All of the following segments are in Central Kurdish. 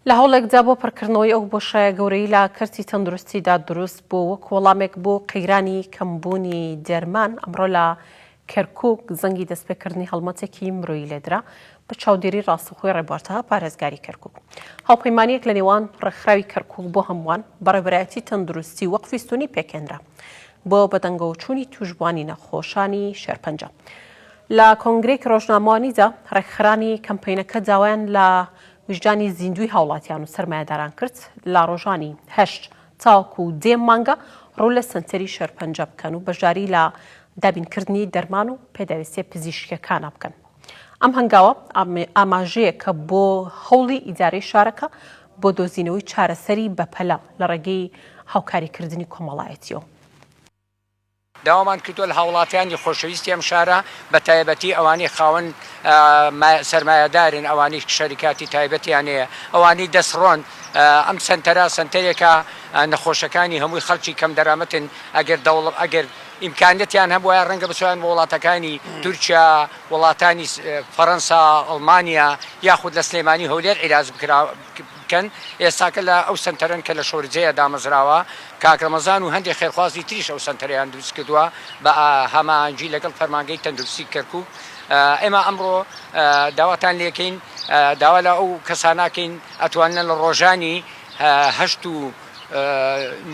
لە هەوڵێکدا بۆ پڕکردنەوەی ئەو بۆشایە گەورەی لە کەرتی تەندروستیدا دروست بوو، وەک وەڵامێک بۆ قەیرانی کەمبوونی دەرمان، ئەمڕۆ لە کەرکوک زەنگی دەستپێکردنی هەڵمەتێکی مرۆیی لێدرا بە چاودێری ڕاستەوخۆی ڕێبوار تەها پارێزگاری کەرکوک. هاوپەیمانییەک لە نێوان ڕێکخراوی کەرکوک بۆ هەمووان، بەڕێوەبەرایەتی تەندروستی و وەقفی سونی پێکهێنرا بۆ بەدەنگەوەچوونی تووشبووانی نەخۆشانی شێرپەنجە. لە کۆنگرەیەکی ڕۆژنامەوانیدا ڕێکخەرانی کەمپەینەکە داوایان لە ویژدانی زیندووی هاوڵاتیان و سەرمایەداران کرد لە ڕۆژانی هەشت تاوەکو دێ مانگە ڕوو لە سەنتەری شێرپەنجە بکەن و بەشداری لە دابینکردنی دەرمان و پێداویستیە پزیشکیەکانە بکەن. ئەم هەنگاوە ئاماژەیەکە بۆ هەوڵی ئیدارەی شارەکە بۆ دۆزینەوەی چارەسەری بەپەلە لە ڕێگەی هاوکاریکردنی کۆمەڵایەتیەوە. داوامان کردووە لە هاوڵاتیانی خۆشەویستی ئەم شارە بە تایبەتی ئەوانەی خاوەن سەرمایەدارن، ئەوانەی شەریکاتی تایبەتیان هەیە، ئەوانەی دەستڕۆن، ئەم سەنتەرە سەنتەرێکە نەخۆشەکانی هەمووی خەڵکی کەمدەرامەتن، ئەگەر دەوڵ ئەگەر ئیمکانیەتیان هەبوایە ڕەنگە بچوایەن بۆ وڵاتەکانی تورکیا، وڵاتانی فەرەنسا، ئەڵمانیا یاخود لە سلێمانی و هەولێر عیلاج بکرا. بکەن، ئێستاکە لە ئەو سەنتەرەن کە لە شۆرجەیە دامەزراوە، کاک ڕەمەزان و هەندێک خێرخوازی تریش ئەو سەنتەرەیان دروست کردووە بە هەماهەنگی لەگەڵ فەرمانگەی تەندروستی کەرکوک، ئێمە ئەمڕۆ داواتان لێکەین داوا لە ئەو کەساناکەین ئەتوانن لە ڕۆژانی هەشت و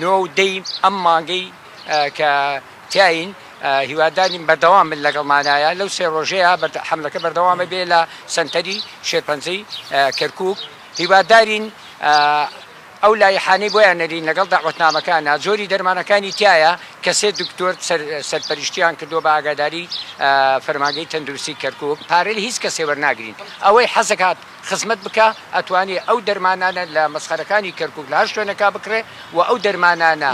نۆ و دەی ئەم مانگەی کە تیاین هیوادارین بەردەوام بن لەگەڵمانایە لەو سێ ڕۆژەیە حەملەکە بەردەوامە بێ لە سەنتەری شێرپەنجەی کەرکوک هیوادارین ئەو لایحانەی بۆیان نەرین لەگەڵ دەعوەتنامەکانا جۆری دەرمانەکانی تیایە کە سێ دکتۆر سەرپەرشتیان کردووە بە ئاگاداری فەرمانگەی تەندروستی کەرکوک پارە لە هیچ کەسێ وەرناگرین ئەوەی حەزەکات خزمەت بکا ئەتوانێ ئەو دەرمانانە لە مەسخەرەکانی کەرکوک لە هەر شوێنەکا بکڕێ و ئەو دەرمانانە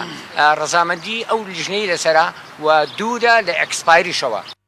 ڕەزامەندی ئەو لیژنەی لەسەرە و دوورە لە ئێکسپایریشەوە.